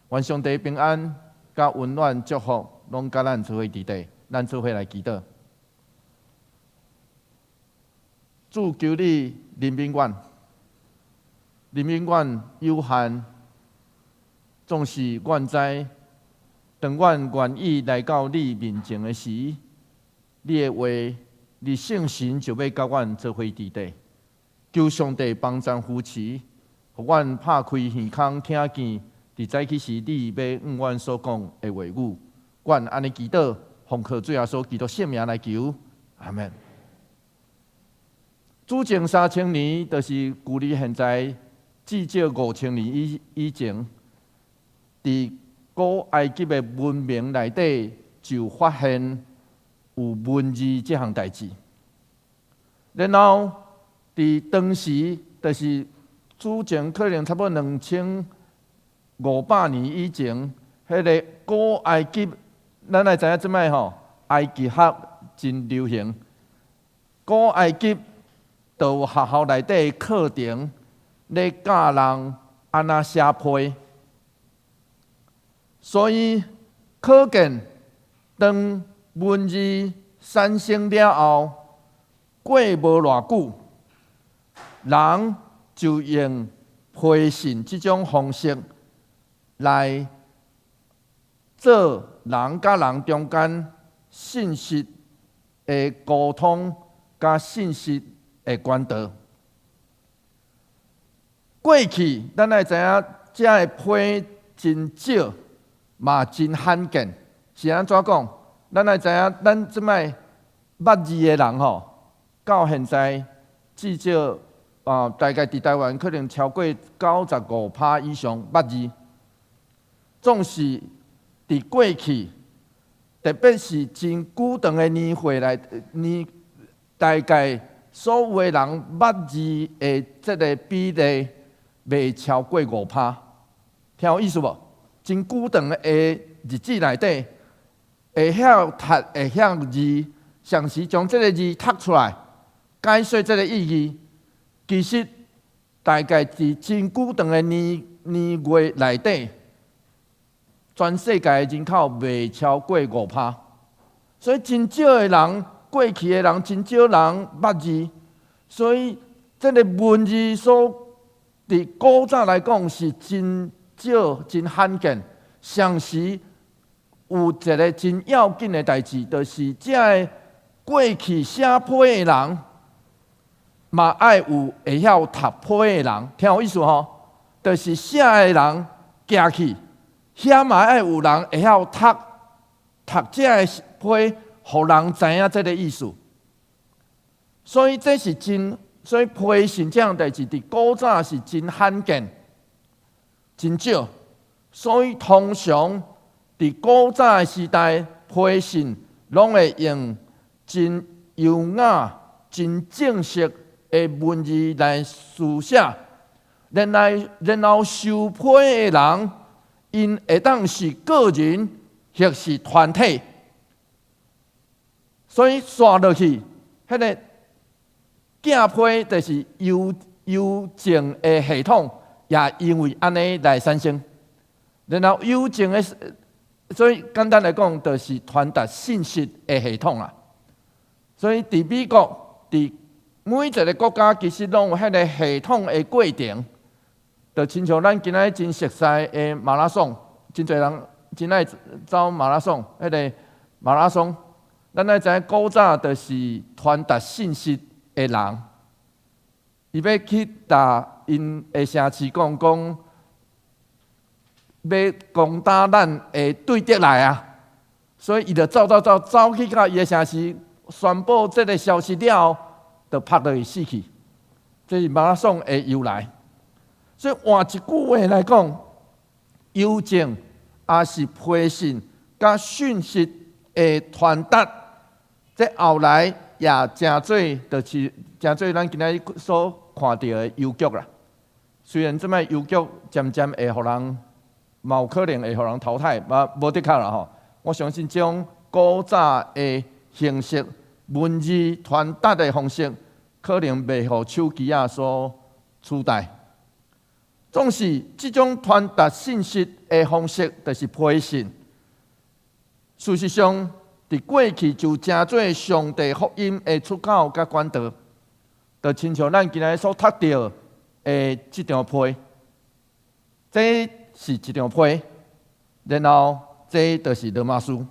願上帝平安、佮溫暖、祝福，攏佮咱做伙佇底，咱做伙來祈禱。主求你憐憫阮，憐憫阮有限，總是阮知，當阮願意來到你面前的時，你的話，你聖神就欲佮阮做伙佇底。求上帝幫贊扶持，予阮拍開耳孔聽見，佇早起時你欲向阮所講的話語。阮按呢祈禱，奉靠主耶穌基督聖名來求，阿門。主前3000年，就是距離現在至少5000年以前，佇古埃及的文明內底就發現有文字這項代誌。然後佇當時，就是主前可能差不多2500年以前，彼個古埃及，咱愛知影這擺吼，埃及學真流行。古埃及就有學校內底課程咧教人按怎寫批，所以可見當文字產生了後，過無偌久，人就用批信這種方式來做人佮人中間信息的溝通，佮信息的管道。過去咱愛知影，這个批真少，嘛真罕見。是按怎講？咱愛知影，咱這擺捌字的人吼，到現在至少啊，大概佇台灣可能超過95趴以上捌字。總是佇過去，特別是真久長的年歲來年，大概所有的人捌字的這个比例袂超過5趴，聽有意思無？真久長的日子內底，會曉讀、會曉字，同時將這个字讀出來，解說這个意義，其實大概佇真久長的年年月內底，全世界的人口袂超過5趴，所以真少的人，過去的人真少人捌字，所以這个文字所佇古早來講是真少、真罕見。同時有一个真要緊的代誌，就是這个過去寫批的人，嘛愛有會曉讀批的人，聽有意思吼？就是寫的人行去，遐嘛愛有人會曉讀讀這个批，予人知影這个意思。所以這是真，所以批信這項代誌佇古早是真罕見、真少。所以通常佇古早的時代，批信攏會用真優雅、真正式的文字來書寫。然後收批的人，𪜶會當是個人或是團體。所以紲落去，彼个寄批就是郵政的系統，也因為按呢來產生。然後郵政的，所以簡單來講，就是傳達信息的系統啦。所以佇美國，佇每一个國家，其實攏有彼个系統的過程。就親像咱今仔日真熟悉的馬拉松，真濟人真愛走馬拉松，彼个馬拉松，咱愛知影古早就是傳達信息的人，伊欲去共𪜶的城市講講，欲攻打咱的對敵來啊，所以伊就走走走走去到伊的城市，宣布這个消息了後，就拍落去死去。這是馬拉松的由來。所以換一句話來講，郵政抑是批信佮訊息的傳達，這後來也成做，就是成做咱今仔日所看著的郵局啦。雖然這擺郵局漸漸會予人，嘛有可能會予人淘汰，嘛無的確啦吼。我相信這種古早的形式、文字傳達的方式，可能袂予手機仔所取代。總是這種傳達信息的方式，就是批信。事實上，佇過去就成做上帝福音的出口佮管道，就親像咱今仔日所讀著的這張批，這是一張批，然後這就是羅馬書。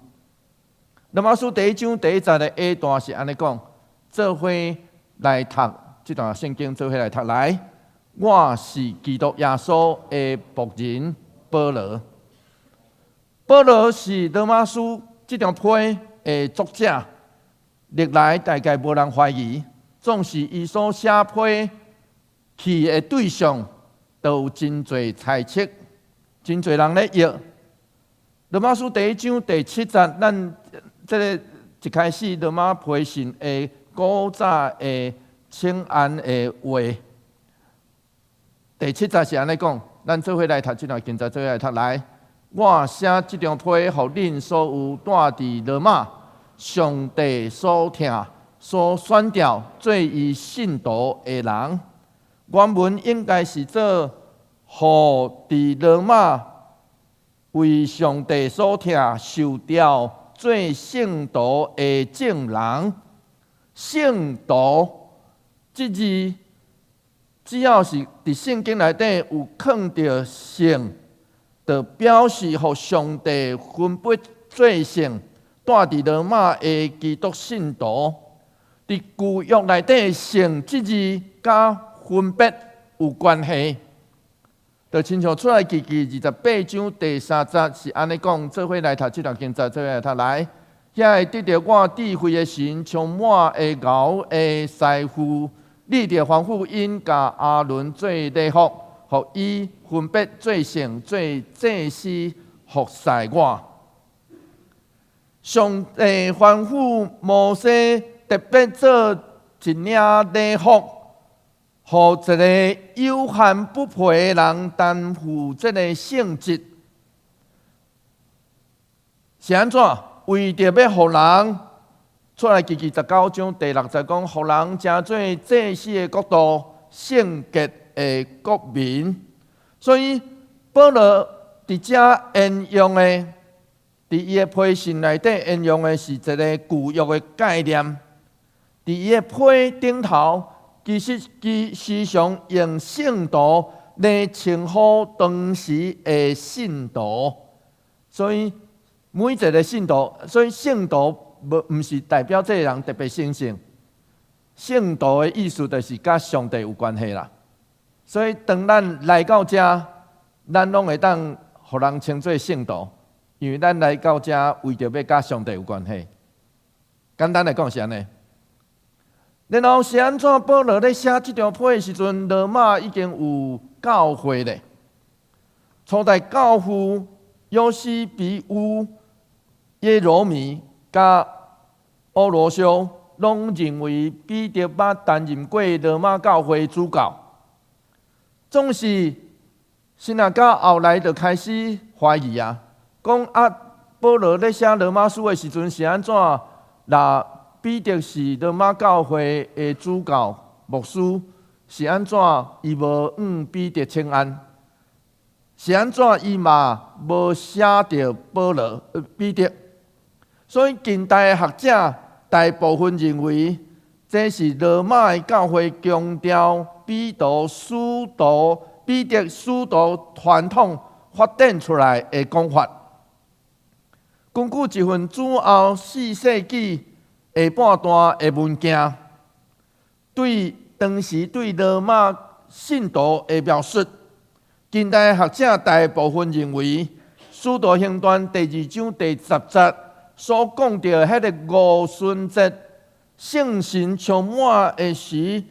羅馬書第一章第一節的下段是按呢講：做伙來讀這段聖經，做伙來讀來。我是基督耶穌的僕人保羅。保羅是羅馬書這張批的作者，歷來大概無人懷疑，總是伊所寫批去的對象，都有真濟猜測，真濟人咧臆。羅馬書第一章第七節，咱這个一開始羅馬批信的古早的請安的話。第七節是按呢講，咱做伙來讀這段經節，做伙來讀來。我寫這張批予恁所有住佇羅馬，上帝所疼、所選召做伊聖徒的人。原文應該是做予佇羅馬為上帝所疼、受召做聖徒的眾人。聖徒這字，只要是佇聖經內底有囥著聖，就表示予上帝分別做聖，住佇羅馬的基督信徒。佇舊約內底，聖這字佮分別有關係。就親像出埃及記28章第三節是按呢講，做伙來讀這段經節，做伙來讀來。遐會得著我智慧的神，充滿的牛的師傅。你著吩咐𪜶共亞倫做禮服，予伊分別做聖，做祭司服侍我。上帝吩咐摩西特別做一領禮服，予一个有限不配的人擔負這个聖職。是按怎？為著欲予人出埃及記19章第六節講，予人成做祭司的國度、聖潔的國民。所以保羅佇遮引用的，佇伊的批信內底引用的是一个舊約的概念。佇伊的批頂頭，其實伊時常用聖徒來稱呼當時的信徒。所以每一个信徒，所以聖徒無毋是代表這个人特別神聖。聖徒的意思就是佮上帝有關係啦。所以當咱來到遮，咱攏會當予人稱做聖徒，因為咱來到遮為著欲佮上帝有關係。簡單來講是按呢。然後是按怎保羅咧寫這張批的時陣，羅馬已經有教會咧。初代教父約西比烏、耶羅米佮歐羅修，攏認為彼得捌擔任過羅馬教會主教。總是神學家後來就開始懷疑啊，講啊，保羅咧寫羅馬書的時陣是按怎？若彼得是羅馬教會的主教牧師，是按怎？伊無向彼得請安，是按怎？伊嘛無寫著保羅彼得。所以近代的學者大部分認為，這是羅馬的教會強調彼得使徒傳統發展出來的講法。根據一份主後四世紀下半段的文件，對當時對羅馬信徒的描述，近代學者大部分認為，《使徒行傳》第二章第十節所講著彼个五旬節聖神充滿的時，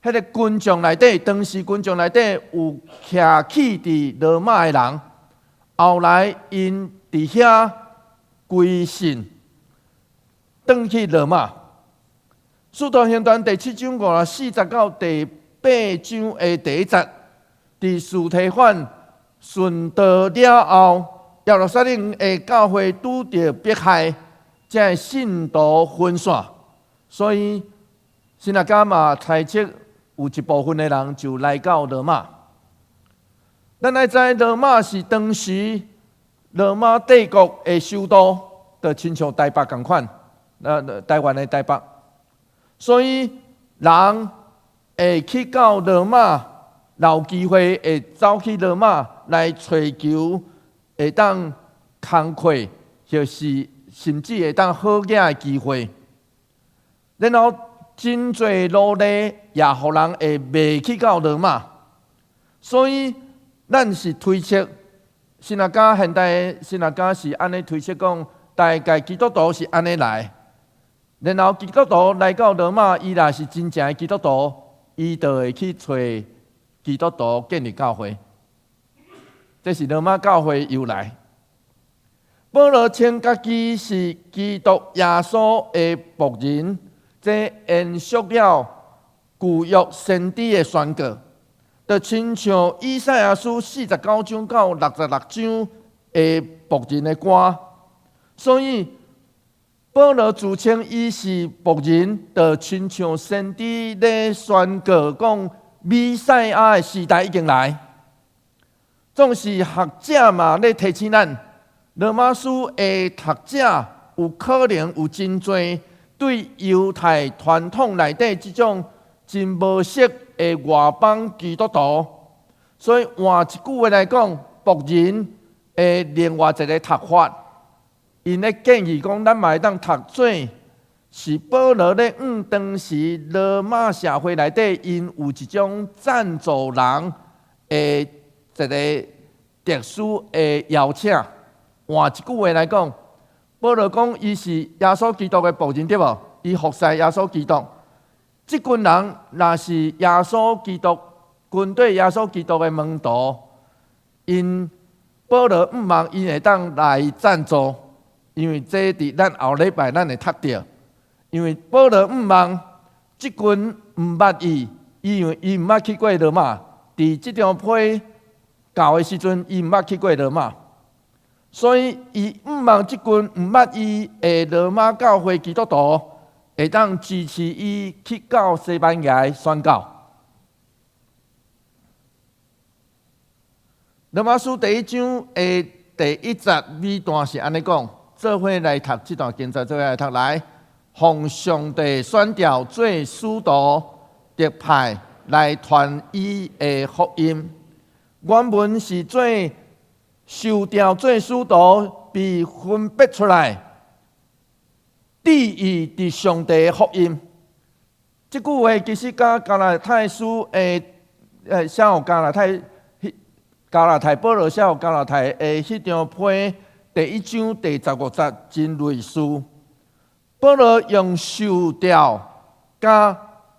彼个群眾內底，當時群眾內底有徛起佇羅馬的人，後來𪜶佇遐歸信，轉去羅馬。使徒行傳第七章54節到第八章的第一節，佇司提反殉道了後，耶路撒冷的教會拄著迫害，這个信徒分散，所以神學家嘛猜測有一部分的人就來到羅馬。咱愛知羅馬是當時羅馬帝國的首都，就親像台北仝款，台灣的台北。所以人會去到羅馬，有機會會走去羅馬來揣求會當工課，或是甚至會當好額的機會。然後真濟奴隸也予人會賣去到羅馬，所以咱是推測，神學家現代神學家是按呢推測講，大概基督徒是按呢來。然後基督徒來到羅馬，伊若是真正的基督徒，伊就會去揣基督徒建立教會。這是羅馬教會由來。保羅稱家己是基督耶穌的僕人，這延續了舊約先知的宣告，就親像以賽亞書49章到66章的僕人的歌。所以保羅自稱伊是僕人，就親像先知咧宣告講，彌賽亞的時代已經來。總是學者嘛咧提醒咱，羅馬書的讀者有可能有真濟對猶太傳統內底這種真無熟的外邦基督徒，所以換一句話來講，僕人的另外一個讀法，𪜶咧建議講，咱嘛會當讀做是保羅咧向當時羅馬社會內底，𪜶有一種贊助人的一個特殊的邀請。換一句話來講，保羅講伊是耶穌基督的僕人，對無？伊服侍耶穌基督。這群人若是耶穌基督軍隊耶穌基督的門徒，𪜶保羅向望𪜶會當來贊助，因為這佇咱後禮拜咱會讀著。因為保羅向望這群毋捌伊，因為伊毋捌去過羅馬，佇這張批到的時陣，伊毋捌去過羅馬，所以伊向望這群毋捌伊的羅馬教會基督徒會當支持伊去到西班牙宣教。羅馬書第一章的第一節尾段是按呢講，做伙來讀這段經節，做伙來讀來，奉上帝選召做使徒，特派來傳伊的福音。原文是做受召做使徒，被分別出來，致意佇上帝的福音。這句話其實佮加拉太書的，寫予加拉太，加拉太保羅寫予加拉太的彼張批第一章第15節真類似。保羅用受召佮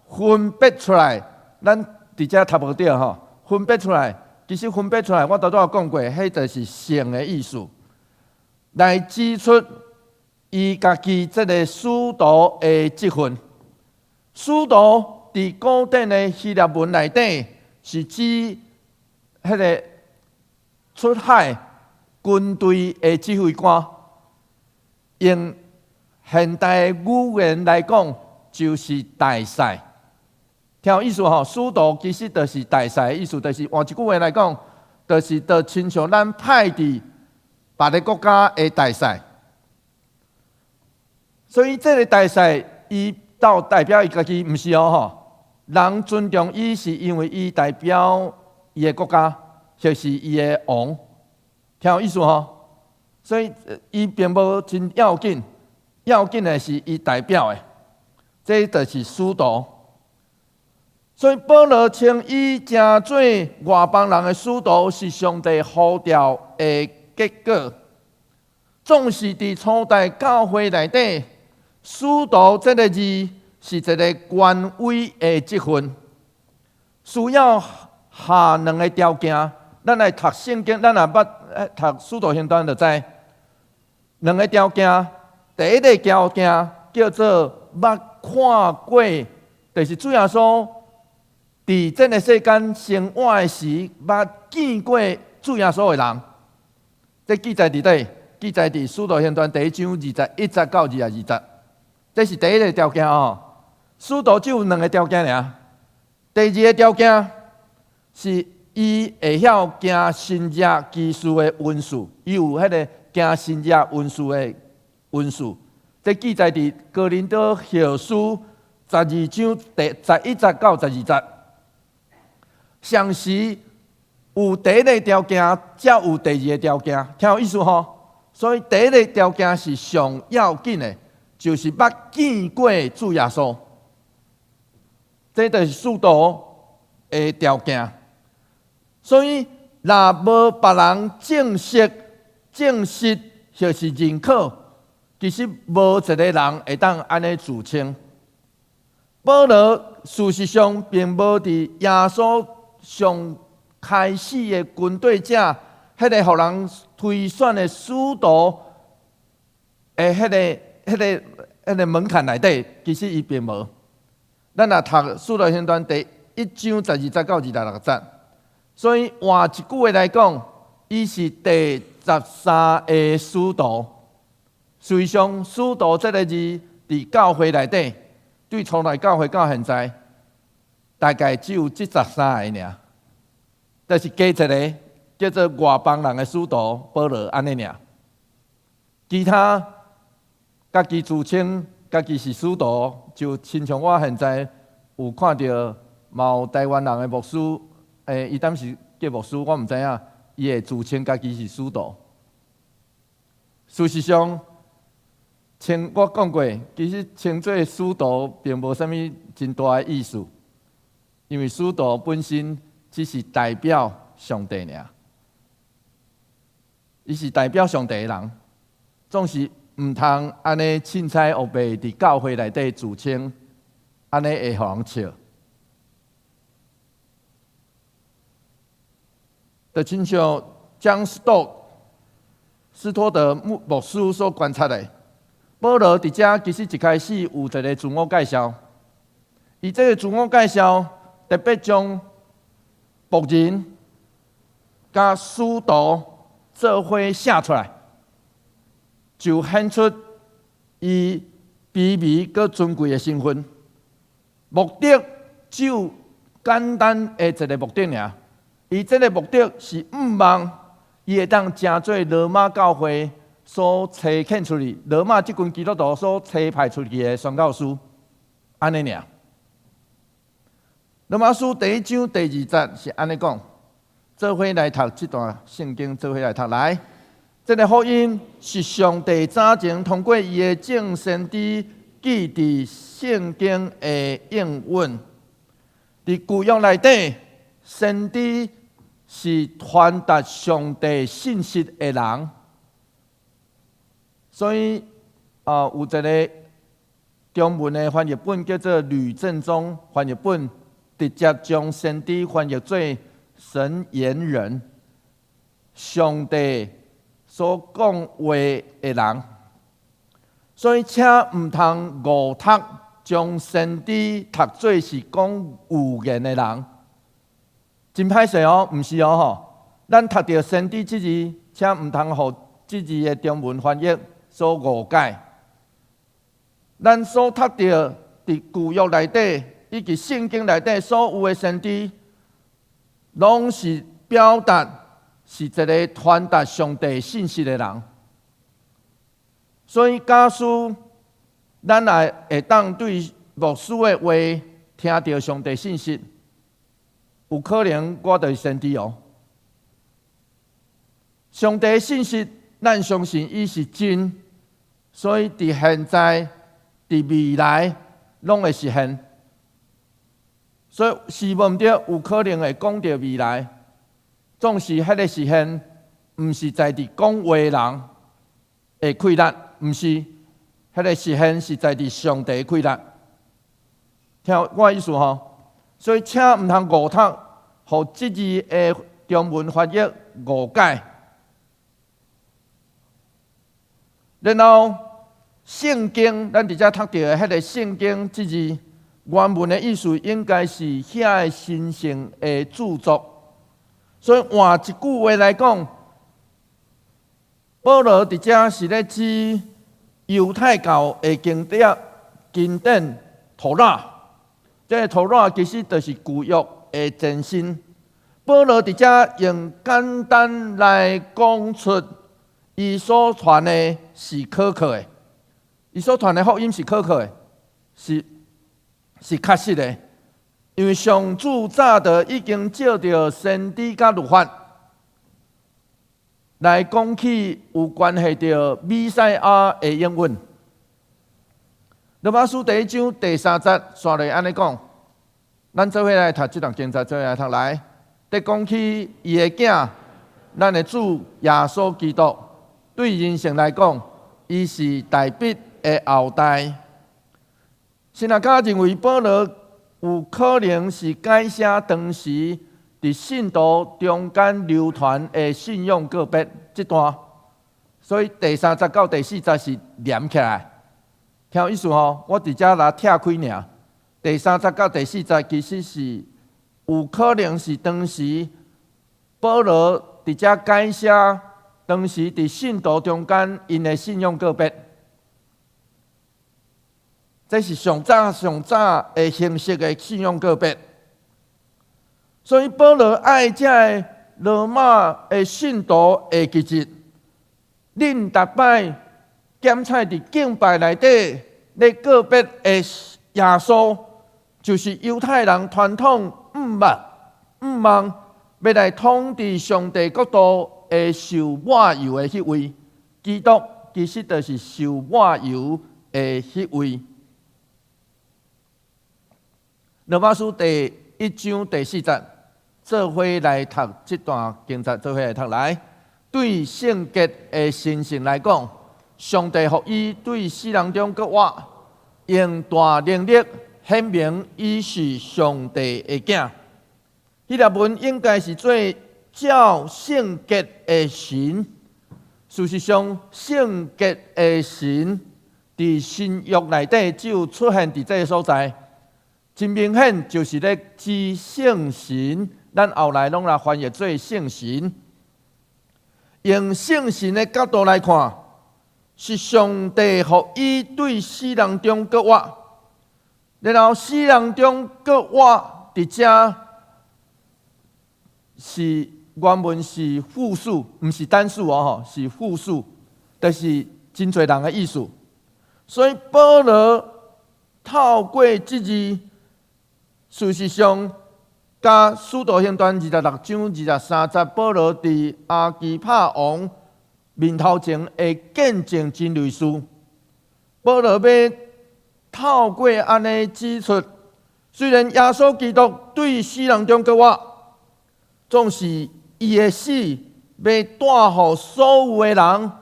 分別出來，咱佇遮讀無著吼，分別出來，其實分別出來，我拄拄有講過，彼就是聖的意思，來指出伊家己這个使徒的職分。使徒佇古典的希臘文內底是指彼个出海軍隊的指揮官，用現代語言來講，就是大使。聽有意思吼，使徒其實就是大使的意思，就是換一句話來講，就是就親像咱派佇別个國家的大使。所以這个大使，伊到代表伊家己，毋是哦吼。人尊重伊是因為伊代表伊的國家，或是伊的王，聽有意思吼。所以伊並無真要緊，要緊的是伊代表的，這就是使徒。所以保羅稱伊成做外邦人的使徒，是上帝呼召的結果。總是佇初代教會內底，使徒這个字是一个權威的職分，需要下兩个條件。咱來讀聖經，咱若捌讀使徒行傳就知。兩个條件，第一个條件叫做捌看過，就是主耶穌佇這个世間生活的時，捌見過主耶穌的人。這記載佇佗？記載佇使徒行傳第一章21節到22節。這是第一个條件哦。使徒只有兩个條件爾。第二个條件是伊會曉行神蹟奇事的恩賜，伊有彼个行神蹟恩賜的恩賜。這記載佇哥林多後書12章第11節到12節。相時有第一个條件，才有第二个條件，聽有意思吼？所以第一个條件是上要緊的，就是捌見過主耶穌。這就是使徒的條件。所以，若無別人證實、證實或是認可，其實無一个人會當按呢自稱。保羅事實上並無佇耶穌上開始的跟隨者，彼个予人推選的使徒的彼个門檻內底，其實伊並無。咱若讀《使徒行傳》第1章12節到26節，所以換一句話來講，伊是第十三个使徒。事實上，使徒這个字佇教會內底，對初代教會到現在，大概只有這十三个爾。但是加一个叫做外邦人的使徒保羅按呢爾。其他家己自稱家己是使徒，就親像我現在有看著，嘛有台灣人的牧師，伊當時叫牧師，我毋知影，伊會自稱家己是使徒。事實上，稱我講過，其實稱做使徒並無啥物真大的意思，因為使徒本身只是代表上帝爾，伊是代表上帝的人，總是毋通按呢凊彩烏白佇教會內底自稱，按呢會予人笑。就親像江斯多斯托德牧牧師所觀察的，保羅佇遮其實一開始有一个自我介紹，伊這个自我介紹特別將僕人佮使徒做伙寫出來，就顯出伊卑微閣尊貴的身份。目的只有簡單的一个目的爾，伊這个目的是向望伊會當成做羅馬教會所差遣出去，羅馬這群基督徒所差派出去的宣教師，按呢爾。羅馬書第1章第2節是按呢講，做伙來讀這段聖經，做伙來讀來。這个福音是上帝早前通過伊的眾先知記佇聖經的應允。佇舊約內底，先知是傳達上帝信息的人，所以啊，有一个中文的翻譯本叫做呂振中翻譯本，直接將先知翻譯做神言人，上帝所講話的人，所以請毋通誤讀，將先知讀做是講預言的人，真歹勢哦，毋是哦吼。咱讀著先知這字，請毋通予這字的中文翻譯所誤解。咱所讀著佇舊約內底以及聖經內底所有的先知，攏是表達是一个傳達上帝信息的人。所以假使咱若會當對牧師的話聽著上帝信息，有可能我就是先知哦。上帝信息，咱相信伊是真，所以佇現在、佇未來，攏會實現。所以是無毋對，有可能會講著未來，總是彼个實現，毋是在佇講話人的氣力，毋是，彼个實現是在佇上帝的氣力。聽我意思吼，所以請毋通誤讀，予這字的中文翻譯誤解。然後聖經，咱佇遮讀著的彼个聖經這字，原文的意思應該是遐个神聖的著作。所以換一句話來講，保羅佇遮是咧指猶太教的經典經典妥拉。這个妥拉其實就是舊約的前身。保羅佇遮用簡單來講出，伊所傳的是可靠的，伊所傳的福音是可靠的，是確實的。因為上主早就已經借著先知佮律法來講起有關係著彌賽亞的應允。羅馬書第一章第三節，紲落按呢講，咱做伙來讀這段經節，做伙來讀來。咧講起伊的囝，咱的主耶穌基督，對人性來講，伊是大衛的後代。神學家認為保羅有可能是改寫當時佇信徒中間流傳的信仰告別這段，所以第三節到第四節是連起來。聽有意思吼？我佇遮來拆開爾。第三節到第四節其實是有可能是當時保羅佇遮改寫當時佇信徒中間𪜶的信仰告別，這是上早上早的形式的信仰告別。所以保羅愛這个羅馬的信徒會記得，恁逐擺檢採佇敬拜內底咧告別的耶穌，就是猶太人傳統向望欲來統治上帝國度的受抹油的彼位，基督其實就是受抹油的彼位。羅馬書第一章第四節，做伙來讀這段經節，做伙來讀來。對聖潔的神性來講，上帝予伊對死人中閣活，用大能力顯明伊是上帝的囝。彼個文應該是做照聖潔的神。事實上，聖潔的神佇新約內底只有出現佇這个所在，真明顯就是咧指聖神。咱後來攏來翻譯做聖神。用聖神的角度來看，是上帝予伊對死人中閣活，然後死人中閣活佇遮是原文是複數，毋是單數哦，吼，是複數，就是真濟人的意思。所以保羅透過這字，事實上，佮使徒行傳26章23節，保羅佇亞基帕王面頭前的見證真類似。保羅欲透過按呢指出，雖然耶穌基督對死人中閣活，總是伊的死欲帶予所有的人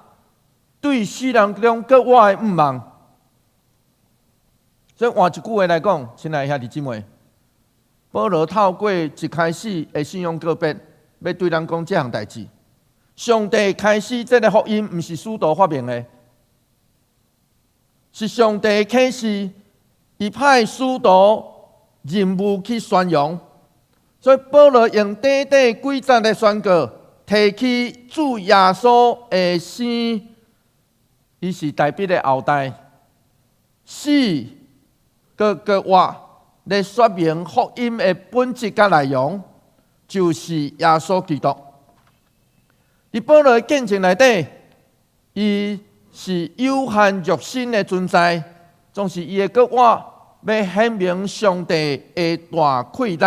對死人中閣活的向望。所以換一句話來講，親愛的兄弟姊妹，保羅透過一開始的信仰告別，欲對咱講這項代誌。上帝開始這个福音，毋是使徒發明的，是上帝啟示，伊派使徒任務去宣揚。所以保羅用短短幾節的宣告，提起主耶穌的生，伊是大衛的後代，死閣活，來說明福音的本質佮內容，就是耶穌基督。佇保羅的見證內底，伊是有限肉身的存在，總是伊的閣活，欲顯明上帝的大氣力。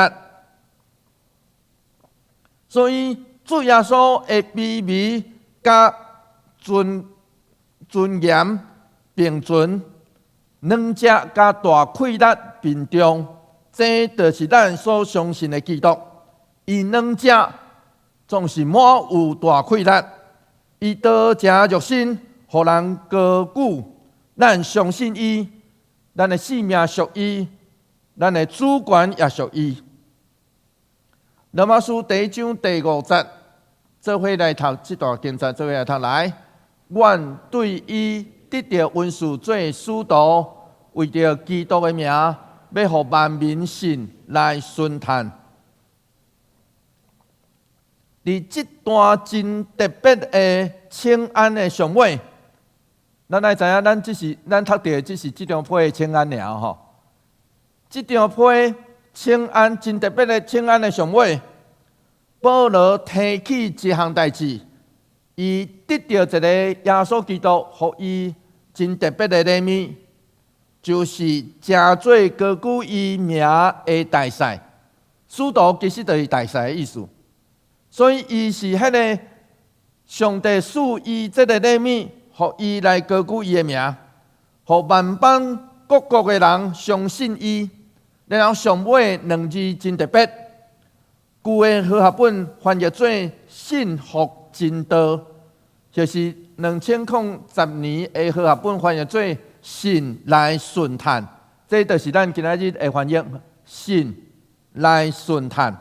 所以主耶穌的卑微佮尊嚴並存，兩者佮大氣力並重，這就是咱所相信的基督。伊兩者總是滿有大氣力，伊道成肉身，予人高舉。咱相信伊，咱的性命屬伊，咱的主權也屬伊。羅馬書第一章第五節，做伙來讀這段經節，做伙來讀來。願對伊得著恩賜做使徒，為著基督的名，欲予萬民信來順嘆。佇這段真特別的請安的上尾，咱愛知影，咱這是咱讀著的，只是這張批的請安爾吼。這張批請安真特別的請安的上尾，保羅提起一項代誌，伊得著一個耶穌基督予伊真特別的禮物，就是成做高舉伊名的大使。使徒其實就是大使的意思，所以伊是彼个上帝賜伊這个禮物，予伊來高舉伊的名，予萬邦各國的人相信伊。然後上尾兩字真特別，舊的和合本翻譯做信服真道，就是2010年的和合本翻譯做信來順嘆，這就是咱今仔日的翻譯，信來順嘆。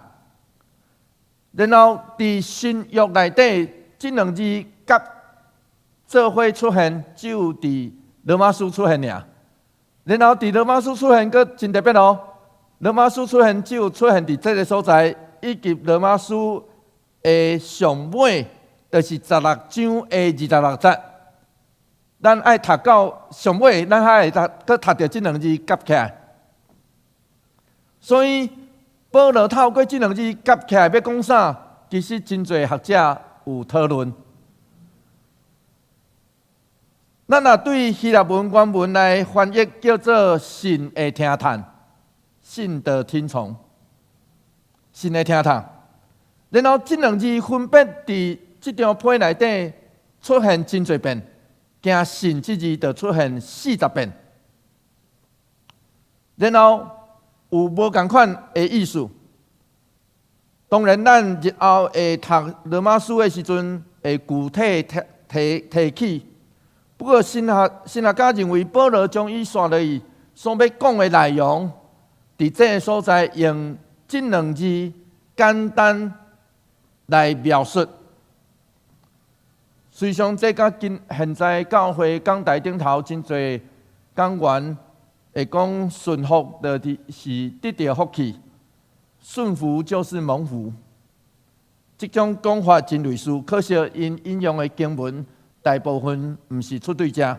然後佇新約內底，這兩字佮做伙出現，只有佇羅馬書出現爾。然後佇羅馬書出現，閣真特別哦。羅馬書出現只有出現佇這个所在，以及羅馬書的上尾，就是16章的26節。咱愛讀到上尾，咱才會讀，閣讀著這兩字夾起來。所以保羅透過這兩字夾起來欲講啥？其實真濟學者有討論。咱若對希臘文原文來翻譯，叫做信會聽嘆，信的聽從，信的聽嘆。然後這兩字分別佇這張批內底出現真濟遍，驚信這字就出現40遍。然後有無仝款的意思。當然，咱日後會讀羅馬書的時陣，會具體提提提起。不過神學家認為，保羅將伊紲落去所欲講的內容，佇這个所在用這兩字簡單來描述。實際上，這佮今現在教會講台頂頭真濟講員會講順服，就是得著福氣，順服就是蒙福。這種講法真類似，可惜𪜶引用的經文大部分毋是出對遮。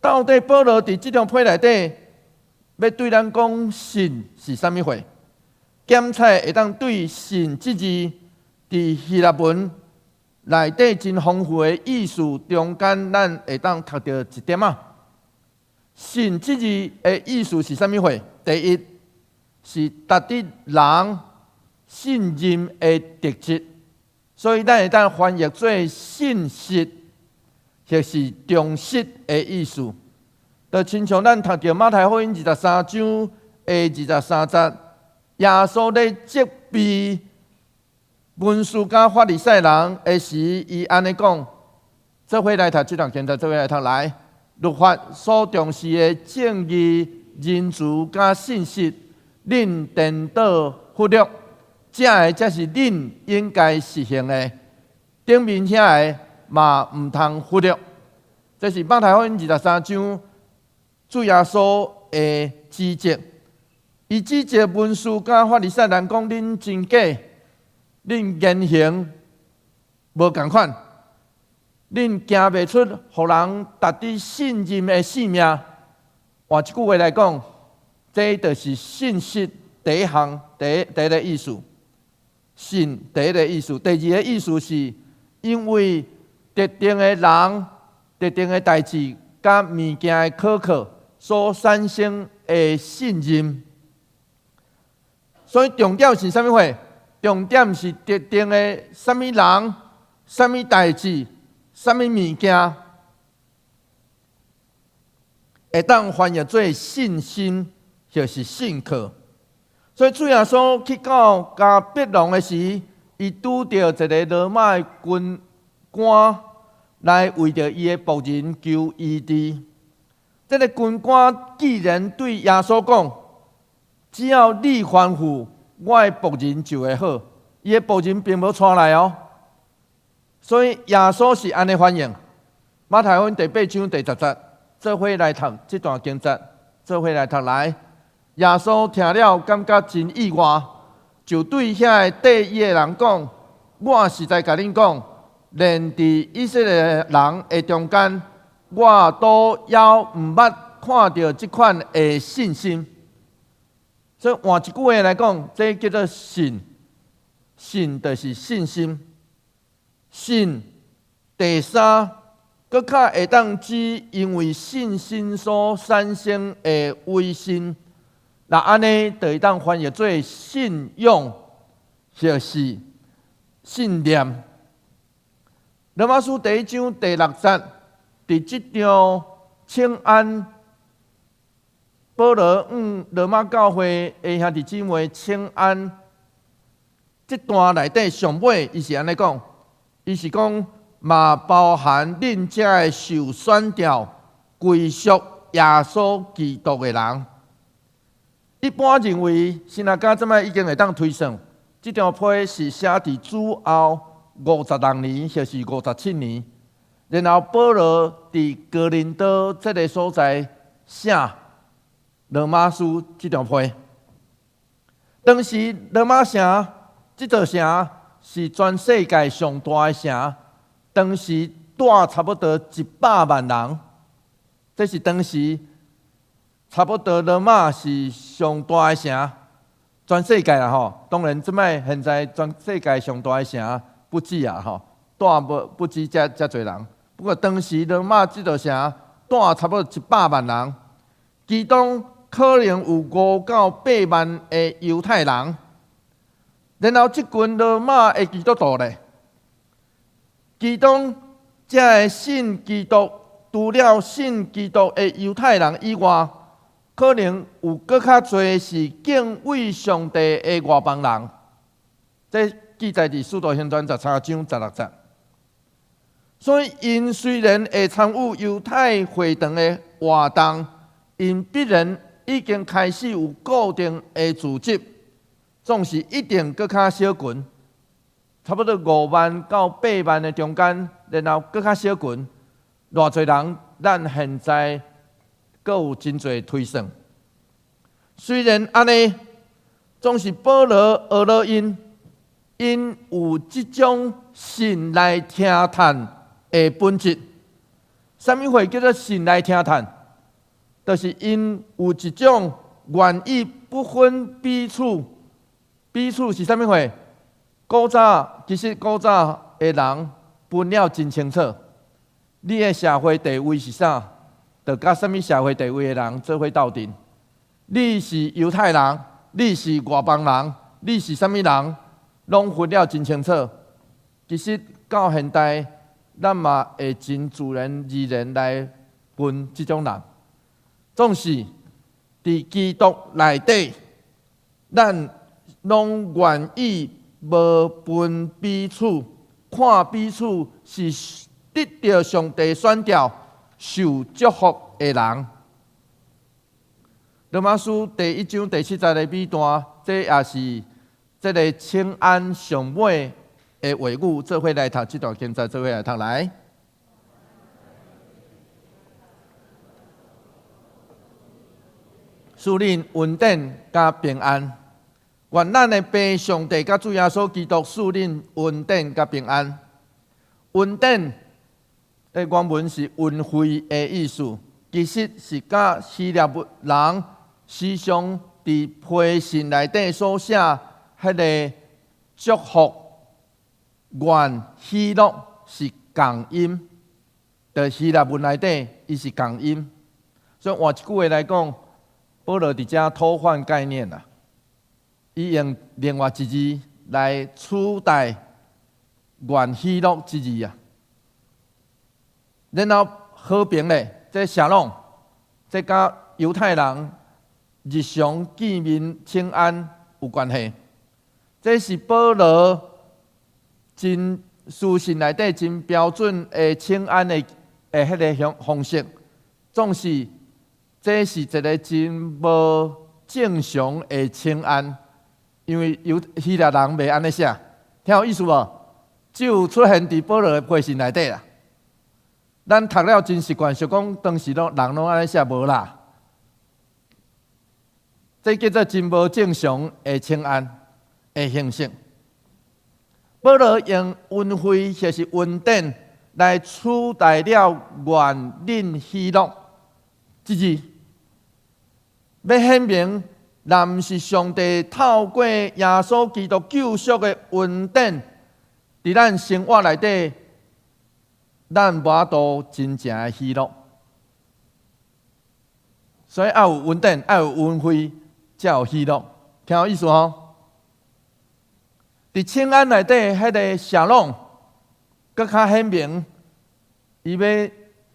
到底保羅佇這張批內底，欲對咱講信是啥物貨？檢採會當對信這字佇希臘文內底真豐富的意思中間，咱會當讀著一點仔。信這字的意思是啥物貨？第一是值得人信任的特質，所以咱會當翻譯做信實，或是忠實的意思。就親像咱讀著馬太福音23章的23節，耶穌咧責備文士佮法利賽人的時，伊按呢講：做伙來讀這段經節，做伙來讀來。律法所重視的正義、仁慈佮信實，恁顛倒忽略，這个才是恁應該實行的。頂面遐个嘛毋通忽略。這是馬太福音二十三章主耶穌的指責。伊指責文士佮法利賽人講：恁真假，恁言行無仝款，恁行袂出予人值得信任的性命。換一句話來講，這就是信實第一項第一個意思。信第一個意思，第二個意思是因為特定的人、特定的代誌佮物件的可靠所產生的信任。所以重點是啥物貨？重點是特定的啥物人、啥物代誌、啥物物件，會當翻譯做信心，就是信靠。所以主耶穌去到迦百農的時，伊拄著一个羅馬的軍官來為著伊的僕人求醫治。這个軍官既然對耶穌講：只要你吩咐，我的僕人就會好。伊的僕人並無帶來哦。所以耶穌是按呢反應。馬太福音第八章第十節，做伙來讀這段經節，做伙來讀來。耶穌聽了，感覺真意外，就對遐个綴伊的人講：我實在共恁講，連佇以色列人的中間，我都猶毋捌看著這款的信心。所以換一句話來講，這叫做信。信就是信心。信第三，閣較會當指因為信心所產生的威信。若按呢，就會當翻譯做信仰，或是信念。羅馬書第一章第六節，佇這張請安，保羅向羅馬教會的兄弟姊妹請安，這段內底上尾，伊是按呢講，伊是講嘛包含恁這个受選召歸屬耶穌基督的人。一般認為，神學家這擺已經會當推算，這張批是寫佇主後56年，或是57年。然後保羅佇哥林多這个所在寫羅馬書這張批。當時羅馬城這座城是全世界上大的城，當時住差不多100萬人，這是當時差不多羅馬是上大的城，全世界啦吼。當然，這擺現在全世界上大的城不止啊吼，住無不止遮遮濟人。不過當時羅馬這座城住差不多一百萬人，其中可能有5到8萬的猶太人。然後這群羅馬的基督徒咧，其中這个信基督，除了信基督的猶太人以外，可能有閣較濟是敬畏上帝的外邦人。這記載佇《使徒行傳》13章16節。所以，𪜶雖然會參與猶太會堂的活動，𪜶必然已經開始有固定的組織，總是一定閣較小群，差不多5萬到8萬的中間，然後閣較小群，偌濟人，咱現在閣有真濟推算。雖然按呢，總是保羅學了𪜶，𪜶有這種信來聽嘆的本質。啥物貨叫做信來聽嘆？就是𪜶有一種願意不分彼此。彼此是啥物貨？古早其實古早的人分了真清楚，你的社會地位是啥，就佮啥物社會地位的人做伙鬥陣。你是猶太人，你是外邦人，你是啥物人，攏分了真清楚。其實到現代，咱嘛會真自然而然來分這種人。總是佇基督內底，咱攏願意無分彼此，看彼此是得著上帝選召、受祝福的人。羅馬書第一章第七節的尾段，這也是這个請安上尾的話語，做伙來讀這段經節，做伙來讀來。賜恁恩典佮平安，願咱的父上帝佮主耶穌基督賜恁恩典佮平安。恩典的原文是恩惠的意思，其實是佮希臘人時常佇批信內底所寫彼个祝福、願喜樂是仝音，佇希臘文內底，伊是仝音。所以換一句話來講，保羅佇遮偷換概念啦，伊用另外一字來取代願喜樂這字啊。然後和平咧，這沙龍，這佮猶太人日常見面請安有關係。這是保羅真書信內底真標準的請安的彼个方方式，總是這是一个真無正常的請安，因為猶希臘人袂按呢寫，聽有意思無？只有出現佇保羅的批信內底啦。咱讀了真習慣，想講當時攏人攏按呢寫無啦。這叫做真無正常的請安的形式。保羅用恩惠或是恩典來取代了願恁喜樂這字，欲顯明若毋是上帝透過耶穌基督救贖的恩典，佇咱生活內底，咱無法度真正的喜樂。所以愛有恩典，愛有恩惠，才有喜樂。聽有意思吼？佇請安內底，彼个沙龍，閣較顯明，伊欲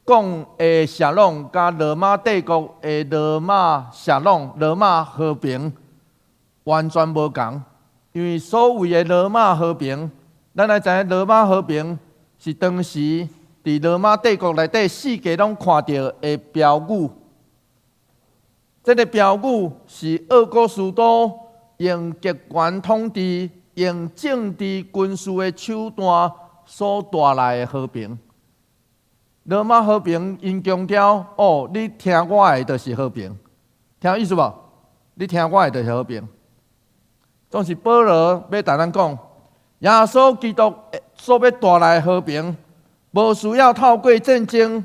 講的沙龍，佮羅馬帝國的羅馬沙龍、羅馬和平完全無仝。因為所謂的羅馬和平，咱愛知影羅馬和平是當時佇羅馬帝國內底四界攏看著的標語。這个標語是奧古斯都用極權統治、用政治軍事的手段所帶來的和平。羅馬和平，𪜶強調哦，你聽我的就是和平，聽有意思無？你聽我的就是和平。總是保羅欲共咱講，耶穌基督所欲帶來的和平，無需要透過戰爭、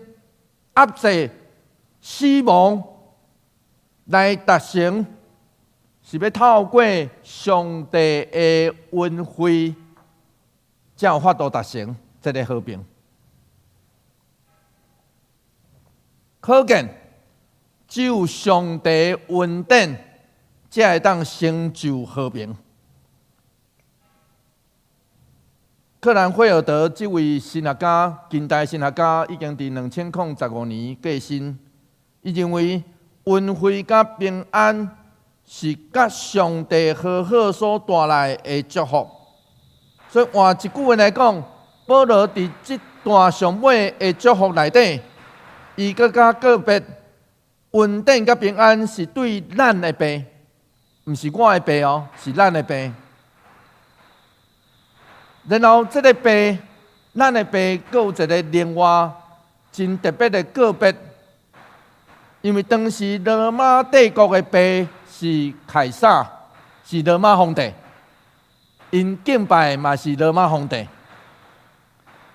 壓制、死亡來達成，是欲透過上帝的恩惠，才有法度達成這个和平。可見，只有上帝恩典，才會當成就和平。克蘭菲爾德這位神學家，近代神學家，已經佇2015年過身。伊認為，恩惠佮平安是佮上帝和好所帶來的祝福。所以換一句話來講，保羅佇這段上尾的祝福內底，伊閣較個別，恩典佮平安是對咱的爸，毋是我的爸哦，是咱的爸。然後這个爸，咱的爸，閣有一个另外真特別的個別，因為當時羅馬帝國的爸是凱撒，是羅馬皇帝，𪜶敬拜嘛是羅馬皇帝，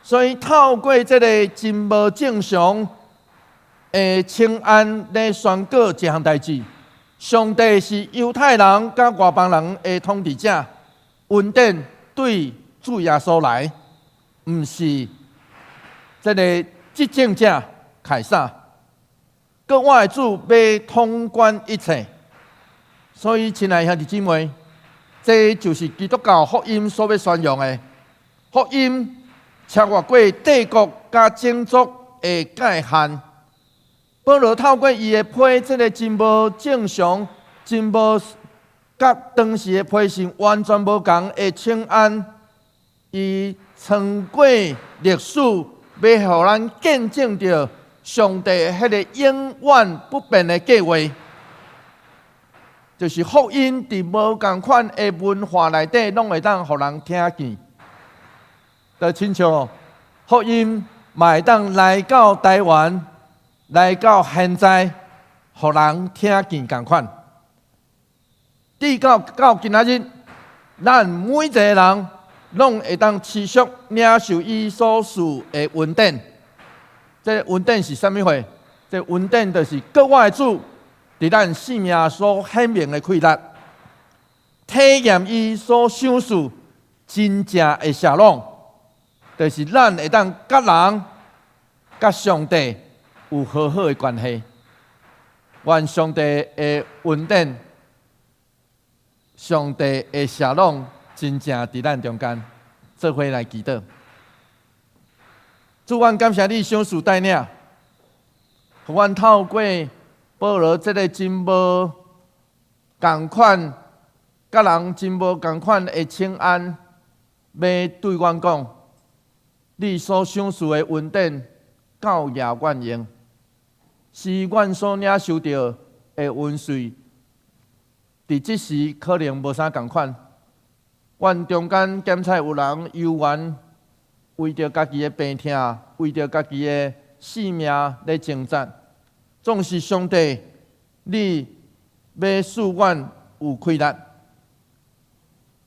所以透過這个真無正常的請安咧宣告一項代誌，上帝是猶太人佮外邦人的統治者，恩典對主耶穌來，毋是這个執政者凱撒，閣我的主欲統管一切。所以，親愛兄弟姊妹，這就是基督教福音所欲宣揚的福音，超越過帝國佮種族的界限。保羅透過伊的批，這个真無正常、真無佮當時的批信完全無仝的請安，伊穿過歷史，欲予咱見證著上帝彼个永遠不變的計劃，就是福音佇無仝款的文化內底，攏會當予人聽見。就親像福音嘛會當來到台灣，來到現在，予人聽見仝款。直到到今仔日，咱每一个人攏會當持續領受伊所賜的恩典。這个恩典是啥物貨？這个恩典就是閣我的主佇咱生命所顯明的氣力，體驗伊所賞賜真正的沙龍，就是咱會當佮人、佮上帝有和好的關係。願上帝的恩典、上帝的沙龍，真正佇咱中間，做伙來祈禱。主，阮感謝你賞賜帶領，予阮透過保羅這个真無仝款，佮人真無仝款的請安，欲對阮講，你所賞賜的恩典夠額阮用，是阮所領受著的恩賜，佇這時可能無啥仝款。阮中間檢測有人猶原為著家己的病痛，為著家己的性命咧掙扎。總是上帝，你欲賜阮有氣力，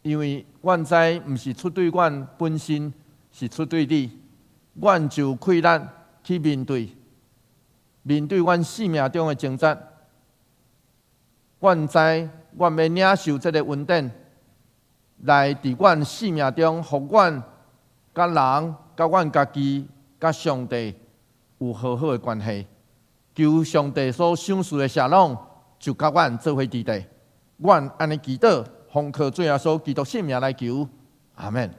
因為阮知毋是出對阮本身，是出對你，阮就有氣力去面對，面對阮性命中的掙扎。阮知阮欲領受這个恩典，來佇阮生命中，予阮佮人、佮阮家己、佮上帝有和好的關係。求上帝所賞賜的沙龍，就佮阮做伙佇佇。阮按呢祈禱，奉靠主耶穌基督聖名來求，阿門。